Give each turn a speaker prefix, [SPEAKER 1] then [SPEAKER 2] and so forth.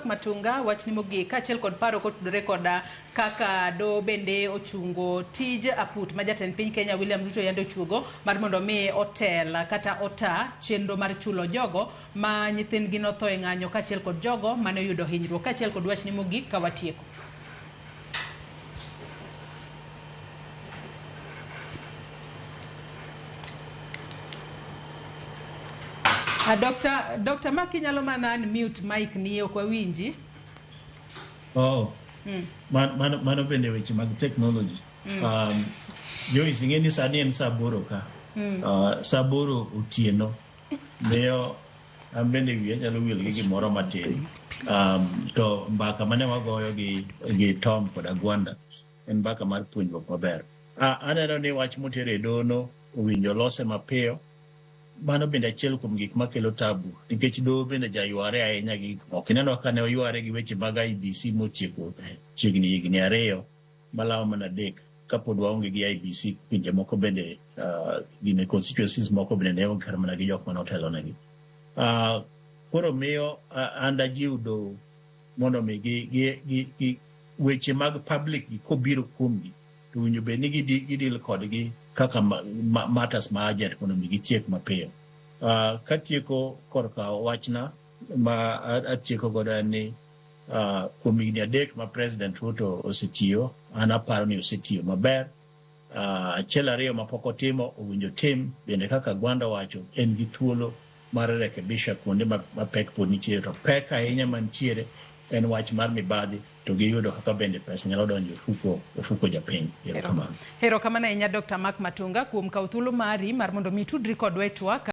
[SPEAKER 1] Mark Matunga, wachni mogik kaachiel kod paro kotudore koda kaka doho bende ochungo tij aput ma jatend piny Kenya William Ruto yande ochuogo mar mondo mi otel kata ota chenro mar chulo jogo ma nyithindgi notho e ng'anyo kaachiel kod jogo mane oyudo hinyruok kaachiel kod wachni mogik ka watieko. Dr. Dr. Mark inyalo mana unmute mic ni ok wawinji.
[SPEAKER 2] Oh. Mano, mano bende weche mag technology. Joyce, ing'e ni sani en saa aboro ka. Saa aboro otieno. Miyo an bende wiya nyalo wil gi gimoro matin. To mbaka mane wagoyo gi Tom kod Agwanda en mbaka mar puonjruok maber. Aneno ni wach moter e doho owinjo lose mapiyo. Mano bende achiel kuom gik makelo tabu nikech doho bende jayware ahinya gi gik moko. Ineno kaka ne oyware gi weche mag IEBC motieko chiegni higni ariyo malawo mana adek kapod waonge gi IEBC. Pinje moko bende gine constituencies moko bende ne onge kata mana gi jok mane otelonegi. Koro miyo an dajiw doho mondo mi gi weche mag public gi kobiro kuomgi to owinjo bed ni gidil kodgi kaka matters ma urgent mondo mi gitiek mapiyo. Katieko korka wachna ma atieko godo en ni kuom higni adek ma President Ruto osetiyo, an aparo ni osetiyo maber. Achiel ariyo mapok otimo owinjo tim, bende kaka Gwanda owacho en gi thuolo mar rekebisha kuonde ma pek pod nitiere, to pek ahinya mantiere en wach mar mibadhi to giyudo kaka bende pesa nyalo donjo ofuko japiny. Erokamano.
[SPEAKER 1] Erokamano ahinya Dr. Mark Matunga kuom kawo thuolo mari mar mondo mi itudri kodwa e twak.